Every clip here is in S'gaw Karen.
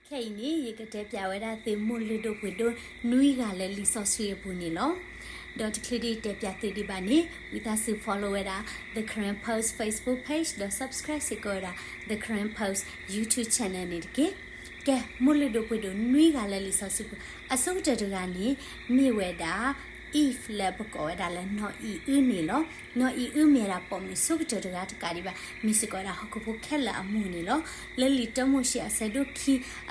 ခဲအံၤန့ၣ် ယကတဲပၠးဝဲဒၣ်သုမိၢ်လုၢ်ဒိၣ်ပှ့ၤဒိၣ်နွံဂၤလၢလံာ်စီဆှံအပူၤန့ၣ်လီၤ. ဒီးတချုးဒံးတဲပၠးသုဒံးဘၣ်န့ၣ် ဝံသးစူၤ follow ဝဲဒၣ် The Karen Post Facebook page ဒီး subscribe စ့ၢ်ကီးဝဲဒၣ် The Karen Post YouTube channel န့ၣ်တက့ၢ်. ကဲ မိၢ်လုၢ်ဒိၣ်ပှ့ၤဒိၣ်နွံဂၤလၢလံာ်စီဆှံပူၤ အဆိကတၢၢ်တဂၤန့ၣ် မ့ၢ်ဝဲဒၣ် Eve လၢပကိးဝဲဒၣ်လၢနီၢ်အံၤအုန့ၣ်လီၤ. နီၢ်အံၤအုမ့ၢ်ဝဲဒၣ်ပိာ်မုၣ်ဆိကတၢၢ်တဂၤတကးဒံးဘၣ် မ့ၢ်စ့ၢ်ကီးဝဲဒၣ်ဟီၣ်ခိၣ်ဖိခဲလၢာ်အမိၢ်န့ၣ်လီၤ. လၢလံာ်တၢမိၤၡ့အဆၢဒိၣ်ခံ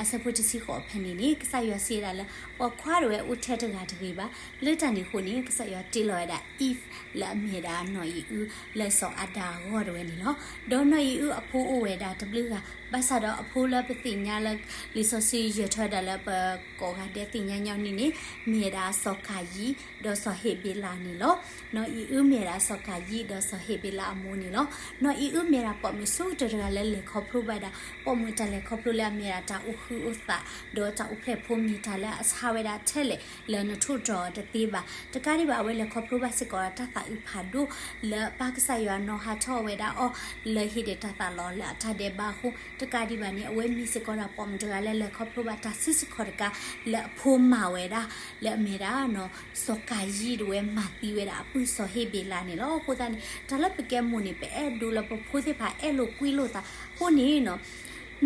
အဆၢဖိတဆံဃိးဖဲန့ၣ်န့ၣ် ကစၢ်ယွၤစံးဝဲဒၣ်လၢ ပိာ်ခွါတဝဲအိၣ်ထဲတဂၤတဂ့ၤဘၣ်. လၢတၢ်န့ၣ်အဃိန့ၣ် ကစၢ်ယွၤတ့လီၤဝဲဒၣ် Eve လၢအမ့ၢ်ဝဲဒၣ်နီၢ်အံၤအုလၢစီၤအၤဒၣ်အဂီၢ်တဝဲန့ၣ်လီၤ. ဒီးနီၢ်အံၤအုအဖိအိၣ်ဝဲဒၣ်တဘျုးဂၤ ဘၣ်ဆၣ်ဒီးအဖိလၢပသ့ၣ်ညါလၢ လံာ်စီဆှံယဲၢ်ထီၣ်ဝဲဒၣ်လၢပကိးဂၤဒဲးသ့ၣ်ညါညီနုၢ်န့ၣ် မ့ၢ်ဝဲဒၣ်စီၤကၤယံၣ် ဒီးစီၤဟ့းဘ့းလးန့ၣ်လီၤ. နီၢ်အံၤအုမ့ၢ်ဝဲဒၣ်စီၤကၤယံၣ် ဒီးစီၤဟ့းဘ့းလးအမိၢ်န့ၣ်လီၤ. နီၢ်အံၤအုမ့ၢ်ဝဲဒၣ်ပိာ်မုၣ်ဆိကတၢၢ်တဂၤလၢလဲၤခီဖျိဘၣ်ဝဲဒၣ် ပိာ်မုၣ်တၢ်လဲၤခီဖျိလၢအမ့ၢ်ဝဲဒၣ်တၢ်အိၣ်ဃုာ်အိၣ်သး ဒီးတၢ်အိၣ်ဖျဲၣ်ဖိမ့ၢ်တၢ်လၢအဆါဝဲဒၣ်ထဲလဲၣ် လၢနထိၣ်တြီၤအီၤတသ့ဘၣ်. တကးဒံးဘၣ် အဝဲလဲၤခီဖျိဘၣ်စ့ၢ်ကီးဒီးတၢ်သးအုးဖးဒိၣ် လၢပၢ်ကစၢ်ယွၤနီၤဟးထီၣ်ဝဲဒၣ်အီၤ လၢဟ့ၣ်ဒဲးတၢ်သးလီလၢအတၢ်ဒဲးဘးအဃိ တကးဒံးဘၣ်န့ၣ် အဝဲမ့ၢ်စ့ၢ်ကီးဒၣ်ပိာ်မုၣ်တဂၤလၢလဲၤခီဖျိဘၣ်တၢ်စုဆူၣ်ခီၣ်တကး လၢအဖိမၤဝဲဒၣ် လၢအမ့ၢ်ဒၣ် စီၤကၤယံၣ်တဝဲမၤသံဝဲဒၣ်အပုၢ်စီၤဟ့းဘ့းလးန့ၣ်လီၤ. အဃိသတးန့ၣ် တၢ်လၢပကဲမိၢ်န့ၣ် ပအဲၣ်ဒိးလၢပဖိသ့ၣ်တဖၣ်အဲၣ်လိာ်ကွံလိာ်သးအဃိန့ၣ် နီၢ်အံ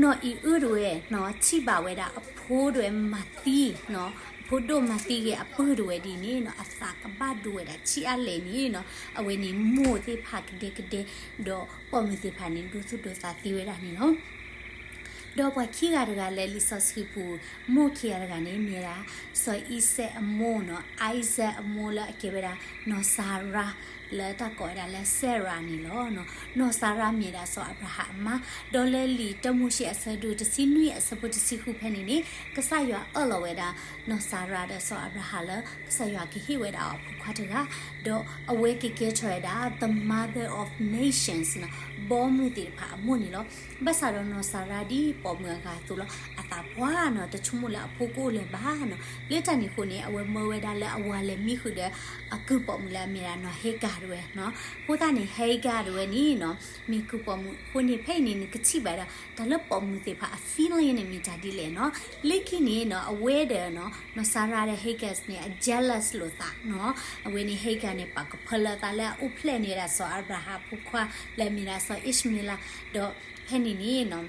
ၤအုတဝဲ ထံၣ်ဘၣ်ဝဲဒၣ်အဖိတဝဲမၤသံ အဖိဒိၣ်မၤသံဂ့ၤအပုၢ်တဝဲဒ်န့ၣ် အသးကဘၣ်ဒိဝဲဒၣ်ဆံးအါလဲၣ်န့ၣ် အဝဲန့ၣ်မိၢ်သ့ၣ်တဖၣ်ကဒဲကဒဲ ဒီးပိာ်မုၣ်သ့ၣ်တဖၣ်န့ၣ် ဒိသူၣ်ဒိးသးသ့ဝဲဒၣ်န့ၣ်လီၤ. ဒီးပှၤခံဂၤတဂၤလၢလံာ်စီဆှံပူၤ မိၢ်ခံဂၤတဂၤန့ၣ် မ့ၢ်ဝဲဒၣ် စီၤအံၤစဲးအမိၢ်နီၤ အံၤစဲးအမိၢ်လၢအကဲဝဲဒၣ် နီၢ်စၤရါ လၢတၢ်ကိးဝဲဒၣ်လၢ Sarah န့ၣ်လီၤ. နီၢ်စၤရါမ့ၢ်ဒၣ်စီၤအၤဘြၤဟၣ်အမါ ဒီးလၢလံာ်တၢမိၤၡ့အဆၢဒိၣ်တဆံနွံ အဆၢဖိတဆံဃုဖဲန့ၣ်န့ၣ် ကစၢ်ယွၤအၢၣ်လီၤဝဲဒၣ် နီၢ်စၤရါဒီးစီၤအၤဘြၤဟၣ်လၢ ကစၢ်ယွၤကဟ့ၣ်ဝဲဒၣ်အီၤအဖိခွါတဂၤ ဒီးအဝဲကကဲထီၣ်ဝဲဒၣ် the mother of nations နီၤ ဘီမုၢ်သ့ၣ်တဖၣ်အမိၢ်န့ၣ်လီၤ. ဘၣ်ဆၣ်ဒီးနီၢ်စၤရါဒ်ပိာ်မုၣ်အဂၤအသိးလီၤ အသးပှၢ်နီၤ တဆိကမိၣ်လၢအဖိကအိၣ်လၢၤဘၣ်နီၤ. လၢတၢ်န့ၣ်အဃိန့ၣ် အဝဲမၢဝဲဒၣ်လၢအဝၤလဲၤမံဃုာ်ဒီး အကုၢ်ပိာ်မုၣ်လၢအမ့ၢ်ဒၣ်နီၢ်ဟ့ကၤတဝဲနီၤ. အဃိသတးန့ၣ် ဟ့ကၤတဝဲန့ၣ်နီၤ မ့ၢ်ကုၢ်ပိာ်မုၣ်အဃိန့ၣ် ဖဲအံၤန့ၣ် နကထံၣ်ဘၣ်ဒၣ် တၢ်လၢပိာ်မုၣ်သ့ၣ်တဖၣ်အ feeling န့ၣ်မ့ၢ်တၢ်ဒ်လဲၣ်နီၤ. လၢခံန့ၣ်နီၤ အဝဲဒီးနီၤ နီၢ်စၤရါဒီး ဟ့ကၤန့ၣ် အ jealous လိာ်သးနီၤ. အဝဲန့ၣ် ဟ့ကၤန့ၣ် ပာ်ကဖၢလၢသးလၢအအိၣ်ဖျဲၣ်န့ၢ်ဝဲဒၣ်စီၤအၤဘြၤဟၣ်အဖိခွါ လၢအမ့ၢ်ဒၣ်စီၤအံၣ်ၡမ့လး ဒီးဖဲန့ၣ်န့ၣ်နီၤ ဒ်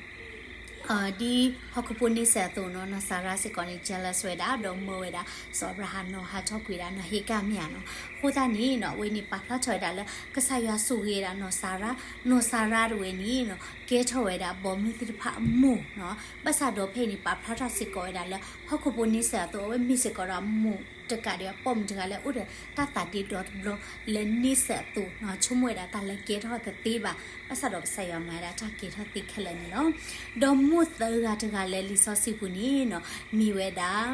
ဟီၣ်ခိၣ်ဖိန့ဆၢၣ်အသိးနီၤ နီၢ်စၤရါစ့ၢ်ကီးန့ၣ် jealous ဝဲဒၣ် ဒီးမၢဝဲဒၣ် စီၤအၤဘြၤဟၣ်နီၤဟးထီၣ်ကွံာ်ဒၣ် နီၢ်ဟ့ကၤမ့ၢ်ဧါနီၤ. အဃိသတးန့ၣ်နီၤ အဝဲန့ၣ်ပာ်ဖျါထီၣ်ဝဲဒၣ်လၢ ကစၢ်ယွၤဆိၣ်ဂ့ၤဝဲဒၣ်နီၢ်စၤရါ, နီၢ်စၤရါတဝဲန့ၣ်နီၤ ကဲထီၣ်ဝဲဒၣ်ဘီမုၢ်သ့ၣ်တဖၣ်အမိၢ်နီၤ. ဘၣ်ဆၣ်ဒီးဖဲအံၤန့ၣ် ပာ်ဖျါထီၣ်စ့ၢ်ကီးဝဲဒၣ်လၢ ဟီၣ်ခိၣ်ဖိန့ဆၢၣ်အသိး အဝဲမ့ၢ်စ့ၢ်ကီးဒီးမိၢ်တကးဒံး ပိာ်မုၣ်တဂၤလၢအိၣ်ဒီးတၢ်သးဒ့ဒီတဘျီ လၢန့ဆၢၣ်အသိးနီၤ ဆိကမိၣ်ဝဲဒၣ်တၢ်လၢကဲထီၣ်တသ့ဘၣ်. ဘၣ်ဆၣ်ဒီးကစၢ်ယွၤမၤဝဲဒၣ်တၢ်ကဲထီၣ်သ့ခဲလၢာ်န့ၣ်လီၤ. ဒီးမိၢ်သၢဂၤတဂၤလၢလံာ်စီဆှံပူၤန့ၣ်နီၤ မ့ၢ်ဝဲဒၣ်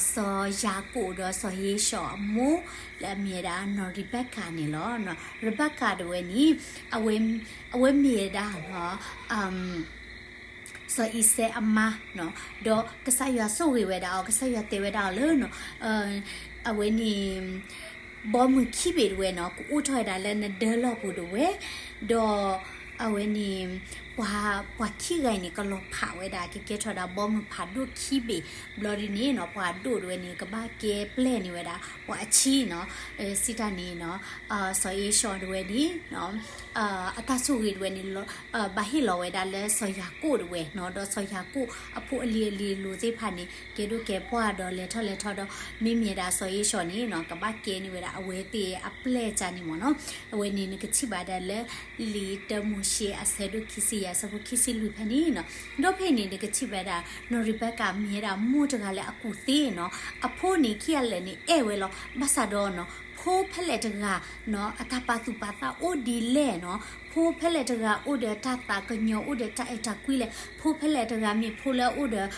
စီၤယၤကိာ်ဒီးစီၤဧ့ၡီၤအမိၢ် လၢအမ့ၢ်ဝဲဒၣ်နီၢ်ရံဘဲကၤန့ၣ်လီၤ. ရံဘဲကၤတဝဲန့ၣ် အဝဲမ့ၢ်ဝဲဒၣ် စီၤအံၤစဲးအမါနီၤ, ဒီးကစၢ်ယွၤဆိၣ်ဂ့ၤဝဲဒၣ်အီၤ, ကစၢ်ယွၤတဲဝဲဒၣ်အီၤလၢ အဝဲန့ၣ် ဘီမုၢ်ခံဘ့ၣ်တဝဲနီၤ ကအိၣ်ထီၣ်ဝဲဒၣ်လၢနဒၢလီၢ်ပူၤတဝဲ, ဒီးအဝဲန့ၣ် ပှၤ ပှၤခံဂၤအံၤန့ၣ် ကလီၤဖးဝဲဒၣ် ကကဲထီၣ်ဝဲဒၣ်ဘီမုၢ်ဖးဒိၣ်ခံဘ့ၣ်, ဘျီဒ်န့ၣ်နီၤ ပှၤဒိၣ်တဝဲန့ၣ် ကဘၣ်ကဲပျဲၢ်န့ၢ်ဝဲဒၣ် ပှၤအဆံနီၤ, စံးတၢ်န့ၣ်နီၤ စီၤအ့ၡီၤတဝဲန့ၣ် အတၢ်ဆိၣ်ဂ့ၤတဝဲန့ၣ် ဘၣ်ဟ့ၣ်လီၤဝဲဒၣ်လၢစီၤယၤကိာ်တဝဲနီၤ, ဒီးစီၤယၤကိာ်အဖိအလံၤအလံၤအလိၤသ့ၣ်တဖၣ်န့ၣ် ကဲဒိၣ်ကဲပှၢ်ဒီးလဲၤထီၣ်လဲၤထီဒီး မ့မ့ၢ်ဒၣ်စီၤအ့ၡီၤန့ၣ်နီၤ ကဘၣ်ကဲန့ၢ်ဝဲဒၣ်အဝဲသ့ၣ်အပျဲၢ်ကၢ်န့ၣ်မ့ၢ်နီၤ. အဝဲန့ၣ်နကထံၣ်ဘၣ်ဒၣ်လၢ လံာ်တၢမိၤၡ့အဆၢဒိၣ်ခံဆံယဲၢ် အဆၢဖိခံဆံလွံၢ်ဖဲန့ၣ်နီၤ. ဒီးဖဲအံၤန့ၣ် နကထံၣ်ဘၣ်ဒၣ် နီၢ်ရံဘဲကၤမ့ၢ်ဝဲဒၣ်မိၢ်တဂၤလၢအကူၣ်သ့နီၤ. အဖိန့ၣ်ခံဂၤလၢာ်န့ၣ်အဲၣ်ဝဲလီၤ. ဘၣ်ဆၣ်ဒီးနီၤ ဖိဖဲလဲၣ်တဂၤနီၤ အတၢ်ပာ်သူၣ်ပာ်သးအိၣ်ဒ်လဲၣ်နီၤ, ဖိဖဲလဲၣ်တဂၤအိၣ်ဒီးတၢ်သးကညီၤ အိၣ်ဒီးတၢ်အဲၣ်တၢ်ကွံလဲၣ်, ဖိဖဲလဲၣ်တဂၤမ့ၢ်ဖိလၢအအိၣ်ဒီး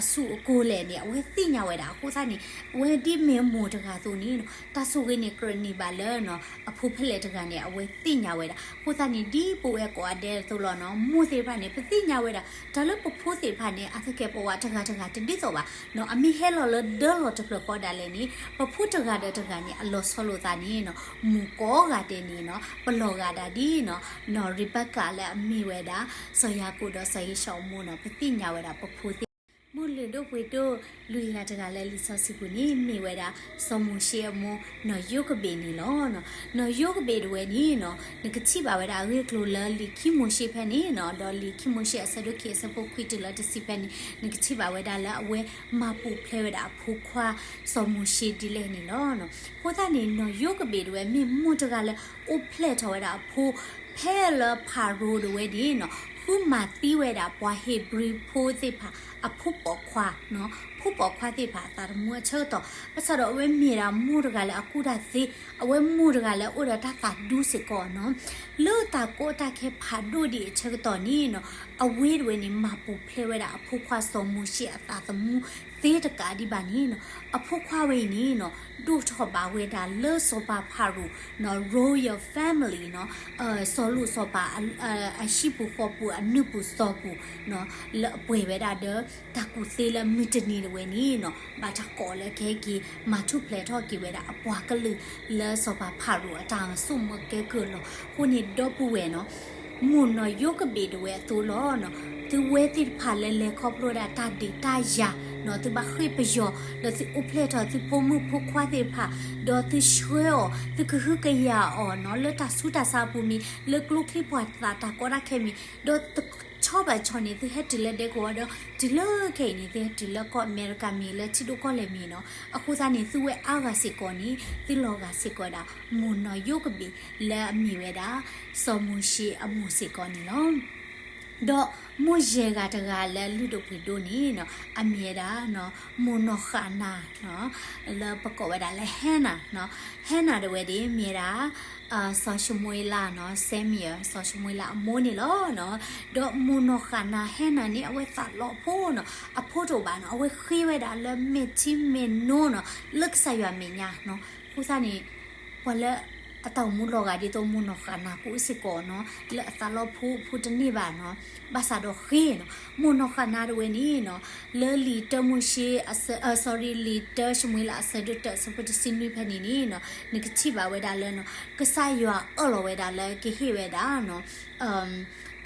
အစုအကိၤလဲၣ်န့ၣ် အဝဲသ့ၣ်ညါဝဲဒၣ်. အဃိသတးန့ၣ် အဝဲဒ်မ့ၢ်မိၢ်တဂၤအသိးန့ၣ်နီၤ တၢ်ဆိၣ်ဂ့ၤန့ၣ်ကြၢးန့ၢ်ဘၣ်လၢနီၤ အဖိဖဲလဲၣ်တဂၤန့ၣ် အဝဲသ့ၣ်ညါဝဲဒၣ်. အဃိသတးန့ၣ် ဒ်ပဝဲကိးဂၤဒဲးအသိးလီၤနီၤ မိၢ်သ့ၣ်တဖၣ်န့ၣ် ပသ့ၣ်ညါဝဲဒၣ် တၢ်လၢပဖိသ့ၣ်တဖၣ်န့ၣ် အသကဲးပဝးတဂၤတဂၤတဒ်သိးဘၣ်နီၤ, အမ့ၢ်ဟဲလီၤလၢဒၢလီၤတဖျၢၣ်ဃီဒၣ်လဲာ်န့ၣ် ပဖိတဂၤဒီးတဂၤန့ၣ် အလီၤဆီလိာ်သးန့ၣ်နီၤ မုၢ်ကိးဂၤဒဲးန့ၣ်နီၤ ပလီၤဂာ်ဒၣ်ဒ်နီၤ နီၢ်ရံဘဲကၤလၢအမ့ၢ်ဝဲဒၣ် စီၤယၤကိာ်ဒီးစီၤအ့ၡီၤအမိၢ်နီၤ ပသ့ၣ်ညါဝဲဒၣ်ပဖိသ့ၣ် လၢဒိၣ်ပှ့ၤဒိၣ်လွံၢ်ဂၤတဂၤလၢလံာ်စီဆှံပူၤန့ၣ် မ့ၢ်ဝဲဒၣ် စီၤမိၤၡ့အမိၢ် နီၢ်ယိၤကဘ့းန့ၣ်လီၤ. နီၢ်ယိၤကဘ့းတဝဲန့ၣ်နီၤ နကထံၣ်ဘၣ်ဝဲဒၣ်အဂ့ၢ်အကျိၤလၢလံာ်ခံမိၤၡ့ဖဲန့ၣ်နီၤ, ဒီးလံာ်ခံမိၤၡ့အဆၢဒိၣ်ခံအဆၢဖိခွံတုၤလၢတဆံဖဲန့ၣ် နကထံၣ်ဘၣ်ဝဲဒၣ်လၢအဝဲမၤပူၤဖျဲးဝဲဒၣ်အဖိခွါစီၤမိၤၡ့ဒ်လဲၣ်န့ၣ်လီၤ. အဃိသတးန့ၣ် နီၢ်ယိၤကဘ့းတဝဲမ့ၢ်မိၢ်တဂၤလၢအိၣ်ဖျဲၣ်ထီၣ်ဝဲဒၣ်အဖိ ဖဲလၢဖၤရိၤတဝဲန့ၣ်နီၤ ဃုမၤသံဝဲဒၣ်ပှၤဧ့ၤဘြံၤဖိသ့ၣ်တဖၣ် အဖိပိာ်ခွါ, ဖိပိာ်ခွါသ့ၣ်တဖၣ်အသးသမူအဆၢကတီၢ်, ဘၣ်ဆၣ်ဒီးအဝဲမ့ၢ်ဒၣ်မိၢ်တဂၤလၢအကူၣ်တၢ်သ့, အဝဲမိၢ်တဂၤလၢအအိၣ်ဒီးတၢ်သးဒူစ့ၢ်ကီးနီၤ, လၢတၢ်ကီတၢ်ခဲဖးဒိၣ်ဒံးအဆၢကတီၢ်န့ၣ်နီၤ အဝဲတဝဲန့ၣ် မၤပူၤဖျဲးဝဲဒၣ်အဖိခွါစီၤမိၤၡ့အသးသမူသ့တကးဒံးဘၣ်န့ၣ်နီၤ အဖိခွါဝဲအံၤန့ၣ်နီၤ ဒိၣ်ထီၣ်ဘၣ်ဝဲဒၣ်လၢစီၤပၤဖၤရိၤနီၤ royal family နီၤ စီၤလိၣ်စီၤပၤ အဟံၣ်ပူၤဃီပူၤ အနုၢ်ပူၤသီပူၤနီၤ လၢအပှဲၤဝဲဒၣ်ဒီး တၢ်ကူၣ်သ့လၢမုၢ်တနံၤတဝဲန့ၣ်နီၤ ဘၣ်တၢ်ကိးလၢကဟဲက့ၤ မၤထူၣ်ဖျဲးထီၣ်က့ၤဝဲဒၣ်အပှၤကလုာ် လၢစီၤပၤဖၤရိၤအတၢ်စိာ်မၢကဲကုၢ်လီၤ. အဃိန့ၣ်ဒီပုၢ်ဝဲၢ်နီၤ မိၢ်နီၢ်ယိၤကဘ့းတဝဲအသိးလီၤနီၤ သုဝဲသ့ၣ်တဖၣ်လၢလဲၤခီဖျိဒၣ်တၢ်ဒုးတၢ်ယၤနီၤ သုဘၣ်ဃ့ၢ်ပယီၤ ဒီးသုအိၣ်ဖျဲၣ်ထီၣ်သုဖိမုၣ်ဖိခွါသ့ၣ်တဖၣ် ဒီးသုဆှၢအီၤ သုကဟုကယာ်အီၤနီၤ လၢတၢ်ဆူးတၢ်ဆါအပူၤမ့ၢ် လၢကျိချံပှၤသးတၢ်ကီတၢ်ခဲမ့ၢ် ဒီးတဆီဘၣ်ဆီန့ၣ် သုဟဲတုၤလၢဒဲကဝီၤဒီး တုၤလၢခဲအံၤန့ၣ် သုဟဲတုၤလၢကီၢ်အမဲရကၤမ့ၢ် လၢထံဒိၣ်ကီၢ်လဲၢ်မ့ၢ်နီၤ အဃိသတးန့ၣ် သုဝဲအါဂၤစ့ၢ်ကီးန့ၣ် သုလီၤဂာ်စ့ၢ်ကီးဝဲဒၣ် မိၢ်နီၢ်ယိၤကဘ့း လၢအမ့ၢ်ဝဲဒၣ် စီၤမိၤၡ့အမိၢ်စ့ၢ်ကီးန့ၣ်လီၤ. ဒီးမိၢ်ယဲၢ်ဂၤတဂၤလၢလုၢ်ဒိၣ်ပှ့ၤဒိၣ်န့ၣ်နီၤ အမ့ၢ်ဝဲဒၣ် မိၢ်နီၢ်ဃၣ်နၤနီၤ လၢပကိးဝဲဒၣ်လၢ Hannah နီၤ Hannah တဝဲန့ၣ် မ့ၢ်ဝဲဒၣ် စီၤၡမူၤအ့လးနီၤ Samuel စီၤၡမူၤအ့လးအမိၢ်န့ၣ်လီၤနီၤ. ဒီးမိၢ်နီၢ်ဃၣ်နၤ Hannah န့ၣ် အဝဲသးလီဖိနီၤ အဖိတအိၣ်ဘၣ်နီၤ အဝဲဃ့ဝဲဒၣ်လၢမဲာ်ထံမဲာ်နိနီၤ လၢကစၢ်ယွၤအမဲာ်ညါနီၤ. အဃိသတးန့ၣ် ပှၤလၢအတၢ်အိၣ်မူလီၤဂာ်ဒ်သိးမိၢ်နီၢ်ဃၣ်နၤကိးစ့ၢ်ကီးနီၤ လၢအသးလီဖိအဖိတန့ၢ်ဘၣ်နီၤ ဘၣ်ဆၣ်ဒီးဃ့နီၤ မိၢ်နီၢ်ဃၣ်နၤတဝဲန့ၣ်နီၤ လၢလံာ်တၢမိၤၡ့ အဆၢ sorry လံာ်တၢမိၤၡ့လၢအဆၢဒိၣ်တၢအဆၢဖိတဆံနွံဖဲန့ၣ်န့ၣ်နီၤ နကထံၣ်ဘၣ်ဝဲဒၣ်လၢနီၤ ကစၢ်ယွၤအၢၣ်လီၤဝဲဒၣ်လၢကဟ့ၣ်ဝဲဒၣ်နီၤ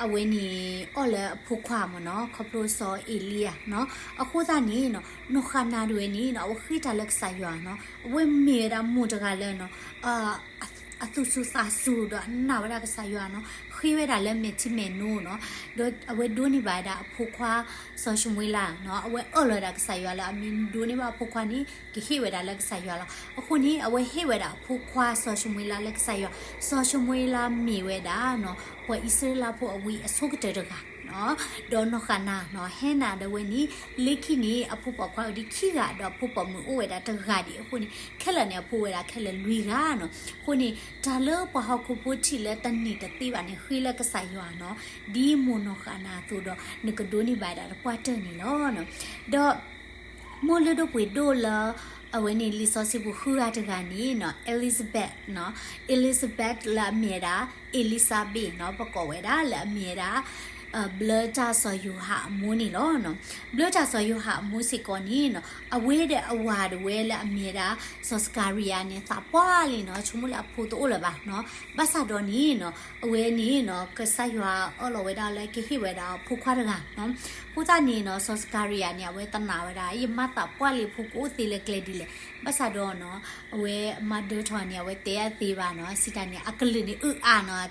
အဝဲန့ၣ်အီၣ်လၢအဖိခွါမ့ၢ်နီၤ ခီဖျိစီၤအ့လံယၤနီၤ. အဃိသတးန့ၣ်နီၤ နီၢ်ဃၣ်နၤတဝဲန့ၣ်နီၤ အဝဲဃ့တၢ်လၢကစၢ်ယွၤနီၤ အဝဲမ့ၢ်ဝဲဒၣ်မိၢ်တဂၤလၢနီၤ အသူၣ်စူၤသးစူၤဒီးအနာ်ဝဲဒၣ်ကစၢ်ယွၤနီၤ ဃ့ဝဲဒၣ်လၢမဲာ်ထံမဲာ်နိနီၤ. ဒီးအဝဲဒိးန့ၢ်ဘၣ်ဝဲဒၣ်အဖိခွါ စီၤၡမူၤအ့လးနီၤ အဝဲအၢၣ်လီၤဝဲဒၣ်ကစၢ်ယွၤလၢအမ့ၢ်ဒိးန့ၢ်ဘၣ်အဖိခွါန့ၣ် ကဟ့ၣ်ဝဲဒၣ်လၢကစၢ်ယွၤလီၤ. အဃိန့ၣ် အဝဲဟ့ၣ်ဝဲဒၣ်အဖိခွါစီၤၡမူၤအ့လးလၢကစၢ်ယွၤ, စီၤၡမူၤအ့လးမ့ၢ်ဝဲဒၣ်နီၤ ပှၤအံၣ်စရ့လးဖိအဝံအဆိကတၢၢ်တဂၤနီၤ. ဒီးနီၢ်ဃၣ်နၤနီၤ ဟဲနၤဒီးဝဲန့ၣ် လၢခံန့ၣ် အဖိပိာ်ခွါအိၣ်ဒံးခံဂၤ ဒီးအဖိပိာ်မုၣ်အိၣ်ဝဲဒၣ်တဂၤဒံးအဃိန့ၣ် ခဲလၢာ်န့ၣ် အဖိအိၣ်ဝဲဒၣ်ခဲလၢာ်လွံၢ်ဂၤနီၤ. အဃိန့ၣ် တၢ်လၢပှၤဟီၣ်ခိၣ်ဖိထံၣ်လၢတန့ၢ်တသ့ဘၣ်န့ၣ် ဃ့လၢကစၢ်ယွၤနီၤ. ဒ်မိၢ်နီၢ်ဃၣ်နၤအသိးဒီး နကဒိးန့ၢ်ဘၣ်ဒၣ်တပှၢ်တၢၢ်န့ၣ်လီၤ. ဒီး မိၢ်လုၢ်ဒိၣ်ပှ့ၤဒိၣ်လၢ အဝဲန့ၣ်လံာ်စီဆှံပူၤဃုဂၤတဂၤန့ၣ်နီၤ Elizabeth နီၤ, Elizabeth လၢအမ့ၢ်ဝဲဒၣ် အ့လံစဘ့းနီၤ, ပကိးဝဲဒၣ်လၢအမ့ၢ်ဝဲဒၣ် ဘျၢတၢ်စီၤယိၤဟၣ်အမိၢ်န့ၣ်လီၤ. ဘျၢတၢ်စီၤယိၤဟၣ်အမိၢ်စ့ၢ်ကီးန့ၣ်နီၤ အဝဲဒီးအဝၤတဝဲလၢအမ့ၢ်ဝဲဒၣ် စီၤစကၤရံယၤန့ၣ် သးပှၢ်လံနီၤ, ဆိကမိၣ်လၢအဖိတအိၣ်လၢၤဘၣ်နီၤ. ဘၣ်ဆၣ်ဒီးန့ၣ်နီၤ အဝဲန့ၣ်နီၤ ကစၢ်ယွၤအၢၣ်လီၤဝဲဒၣ်လၢကဟ့ၣ်ဝဲဒၣ်အဖိခွါတဂၤနီၤ. အဃိသတးန့ၣ်နီၤ စီၤစကၤရံယၤန့ၣ် အဝဲတနာ်ဝဲဒၣ် ယမါသးပှၢ်လံ ဖိကအိၣ်သ့လၢကျဲဒ်လဲၣ်. ဘၣ်ဆၣ်ဒီးနီၤ အဝဲမါဒၢထီၣ်န့ၣ် အဝဲတဲအသ့ဘၣ်နီၤ, စံးတၢ်န့ၣ် အကလုၢ်န့ၣ်အုၣ်အါနီၤ,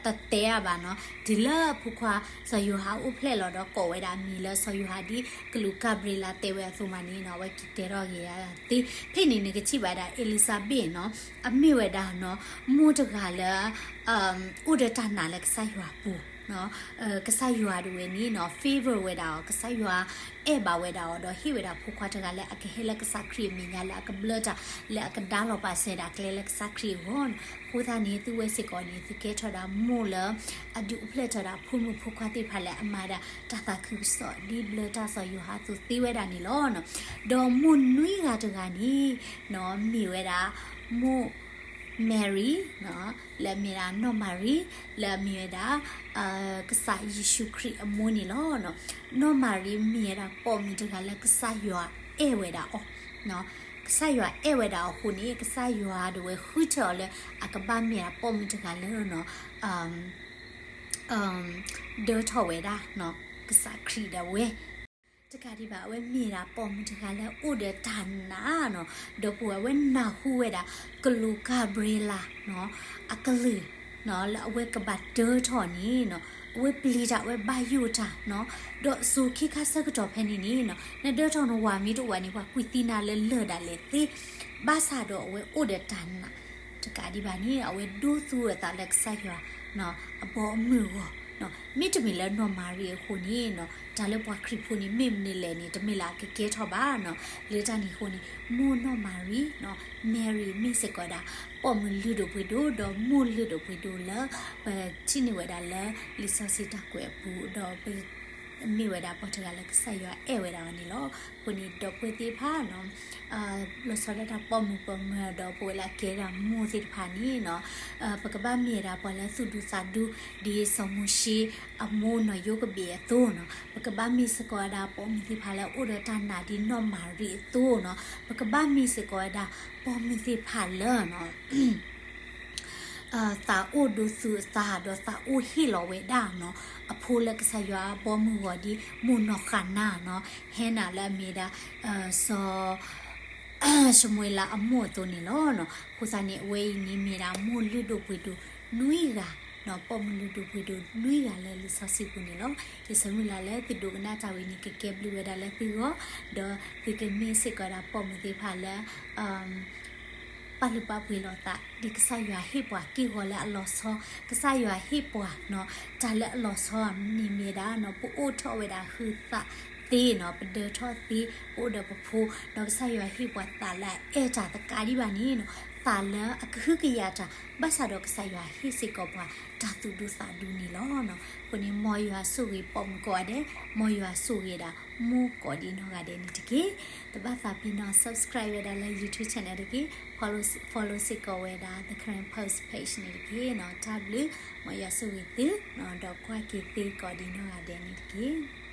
တတဲအါဘၣ်နီၤ. တုၤလၢအဖိခွါ စီၤယိၤဟၣ်အိၣ်ဖျဲၣ်လီၤဒီးကိးဝဲဒၣ်အမံၤလၢစီၤယိၤဟၣ် ဒ်ကလူးကၤဘြံၤလးတဲဝဲအသိးမးန့ၣ်နီၤ အဝဲက့ၤတဲထီၣ်က့ၤသ့. ဖဲန့ၣ်နကထံၣ်ဘၣ်ဒၣ် အ့လံစဘ့းနီၤ အမ့ၢ်ဝဲဒၣ်နီၤ မိၢ်တဂၤလၢ အိၣ်ဒီးတၢ်နာ်လၢကစၢ်ယွၤအပူၤ ကစၢ်ယွၤတဝဲန့ၣ်နီၤ favor ဝဲဒၣ်အီၤ, ကစၢ်ယွၤအဲၣ်ဘၣ်ဝဲဒၣ်အီၤ ဒီးဟ့ၣ်ဝဲဒၣ်ဖိခွါတဂၤလၢအကဟဲလၢကစၢ်ခရံာ်အမဲာ်ညါ လၢအကဘျၢတၢ် လၢအကဒါလီၤပာ်စၢၤဒၣ်ကျဲလၢကစၢ်ခရံာ်အဂီၢ်နီၤ. အဃိသတးန့ၣ် သုဝဲစ့ၢ်ကီးန့ၣ် သုကဲထီၣ်ဒၣ်မိၢ်လၢ အဒုးအိၣ်ဖျဲၣ်ထီၣ်ဒၣ်ဖိမုၣ်ဖိခွါသ့ၣ်တဖၣ်လၢအမၤဒၣ်တၢ်သးခုကစီၣ် ဒ်ဘျၢတၢ်စီၤယိၤဟၣ်အသိးသ့ဝဲဒၣ်န့ၣ်လီၤ. ဒီးမိၢ်နွံဂၤတဂၤန့ၣ်နီၤ မ့ၢ်ဝဲဒၣ် မိၢ် Mary နီၤ လၢအမ့ၢ်ဒၣ်နီၢ်မၤရံ လၢအမ့ၢ်ဝဲဒၣ် ကစၢ်ယ့ၣ်ၡူးခရံာ်အမိၢ်န့ၣ်လီၤ. နီၢ်မၤရံမ့ၢ်ဝဲဒၣ်ပိာ်မုၣ်တဂၤလၢကစၢ်ယွၤအဲၣ်ဝဲဒၣ်အီၤ, ကစၢ်ယွၤအဲၣ်ဝဲဒၣ်အီၤအဃိန့ၣ် ကစၢ်ယွၤဒၣ်ဝဲဃုထၢအီၤလၢ အကဘၣ်မ့ၢ်ဒၣ်ပိာ်မုၣ်တဂၤလၢနီၤ ဒၢထီၣ်ဝဲဒၣ် ကစၢ်ခရံာ်ဒၣ်ဝဲ တကးဒံးဘၣ် အဝဲမ့ၢ်ဒၣ်ပိာ်မုၣ်တဂၤလၢအိၣ်ဒီးတၢ်နာ်နီၤ, ဒီပုၢ်ဝဲၢ်အဝဲနၢ်ဟူဝဲဒၣ် ကလူးကၤဘြ့လးနီၤ အကလုၢ်နီၤ လၢအဝဲကဘၣ်ဒၢထီၣ်န့ၣ်နီၤ, အဝဲပျံၤတၢ် အဝဲဘၣ်ယိၣ်တၢ်နီၤ, ဒီးစိၤခံခါဆၢကတီၢ်ဖဲန့ၣ်န့ၣ်နီၤ နဒၢထီၣ်နဝၤမ့ၢ်တအိၣ်ဘၣ်န့ၣ် ပှၤကွၢ်သံနၤလၢလၢၢ်ဒၣ်လဲာ်သ့, ဘၣ်ဆၣ်ဒီးအဝဲအိၣ်ဒီးတၢ်နာ် တကးဒံးဘၣ်န့ၣ် အဝဲဒိသူအသးလၢကစၢ်ယွၤ အဘီအမုၢ်အဂီၢ်, မ့တမ့ၢ်လၢနီၢ်မၤရံအဃိန့ၣ်နီၤ တၢ်လၢပှၤခရံာ်ဖိန့ၣ် မ့ၢ်မနုၤလဲၣ်န့ၣ် တမ့ၢ်လၢအကကဲထီၣ်ဘၣ်နီၤ. လၢတၢ်န့ၣ်အဃိန့ၣ် မိၢ်နီၢ်မၤရံနီၤ Mary မ့ၢ်စ့ၢ်ကီးဝဲဒၣ် ပိာ်မုၣ်လုၢ်ဒိၣ်ပှ့ၤဒိၣ် ဒီးမိၢ်လုၢ်ဒိၣ်ပှ့ၤဒိၣ်လၢ ပထံၣ်န့ၢ်ဝဲဒၣ်လၢလံာ်စီဆှံတၢ်ကွဲးအပူၤ ဒီးပ မ့ၢ်ဝဲဒၣ်ပှၤတဂၤလၢကစၢ်ယွၤအဲၣ်ဝဲဒၣ်အီၤန့ၣ်လီၤ. အဃိန့ၣ် ဒီပုၢ်ဝဲၢ်သ့ၣ်တဖၣ်နီၤ လီၤဆီဒၣ်တၢ်ပိာ်မုၣ်ပိာ်မၢၤ ဒီးပဝဲလၢအကဲဒၣ်မိၢ်သ့ၣ်တဖၣ်န့ၣ်နီၤ ပကဘၣ်မ့ၢ်ဝဲဒၣ်ပှၤလၢသူၣ်ဒူသးဒူ ဒ်စီၤမိၤၡ့အမိၢ်နီၢ်ယိၤကဘ့ၣ်အသိးနီၤ ပကဘၣ်မ့ၢ်စ့ၢ်ကီးဝဲဒၣ်ပိာ်မုၣ်သ့ၣ်တဖၣ်လၢအိၣ်ဒီးတၢ်နာ်ဒ်နီၢ်မၤရံအသိးနီၤ ပကဘၣ်မ့ၢ်စ့ၢ်ကီးဝဲဒၣ်ပိာ်မုၣ်သ့ၣ်တဖၣ်လၢနီၤ သးအိၣ်ဒိသူအသး ဒီးသးအိၣ်ဟ့ၣ်လီၤဝဲဒၣ်နီၤ အဖိလၢကစၢ်ယွၤအဘီမုၢ်အဂီၢ်ဒ်မိၢ်နီၢ်ဃၤနၤနီၤ ဟဲနၤလၢအမ့ၢ်ဒၣ် စီၤ ၡမူၤအ့လးအမိၢ်အသိးန့ၣ်လီၤ. အဃိသတးန့ၣ် အဝဲအံၤန့ၣ်မ့ၢ်ဒၣ်မိၢ်လုၢ်ဒိၣ်ပှ့ၤဒိၣ်နွံဂၤ ပိာ်မုၣ်လုၢ်ဒိၣ်ပှ့ၤဒိၣ်နွံဂၤလၢလံာ်စီဆှံပူၤန့ၣ်လီၤ. ယဆၢမုၢ်လၢ်လၢသုဒိကနၣ်တၢ်ဝဲန့ၣ် ကကဲဘျုးဝဲဒၣ်လၢသုဂီၢ်, ဒီးသုကမ့ၢ်စ့ၢ်ကီးဒၣ်ပိာ်မုၣ်သ့ၣ်တဖၣ်လၢ ပာ်လုၢ်ပာ်ပှ့ၤလိာ်သး ဒ်ကစၢ်ယွၤဟ့ၣ်ပှၤက့ၢ်ဂီၤလၢအလီၤဆီ, ကစၢ်ယွၤဟ့ၣ်ပှၤနီၤ တၢ်လၢအလီၤဆီန့ၣ်မ့ၢ်ဒၣ်နီၤ ပအိၣ်ထီၣ်ဝဲဒၣ်ဟုသးသ့နီၤ ပဒၢထီၣ်သ့ ပအိၣ်ဒီးပဖိ ဒီးကစၢ်ယွၤဟ့ၣ်ပှၤသးလၢအအဲၣ်တၢ်သကးဒံးဘၣ်န့ၣ်နီၤ သးလၢအကဟုကယာ်တၢ် ဘၣ်ဆၣ်ဒီးကစၢ်ယွၤဟ့ၣ်စ့ၢ်ကီးပှၤတၢ်သူၣ်ဒူသးဒူန့ၣ်လီၤ. အဃိန့ၣ် မ်ယွၤဆိၣ်ဂ့ၤပိာ်မုၣ်ကိးဂၤဒဲး, မ်ယွၤဆိၣ်ဂ့ၤဒၣ်မိၢ်ကိးဒံးနီၢ်ဂၤဒဲးန့ၣ်တက့ၢ်. တဘၣ်သးပ့ၤနီၣ် subscribe ဝဲဒၣ်လၢ YouTube channel တက့ၢ်. follow စ့ၢ်ကီးဝဲဒၣ် The Karen Post page န့ၣ်တက့ၢ်နီၤ. တၢ်ဘျုး, မ်ယွၤဆိၣ်ဂ့ၤသု, ဒီးကွၢ်က့ၤသ့ကိးဒံးနီၢ်ဂၤဒဲးန့ၣ်တက့ၢ်.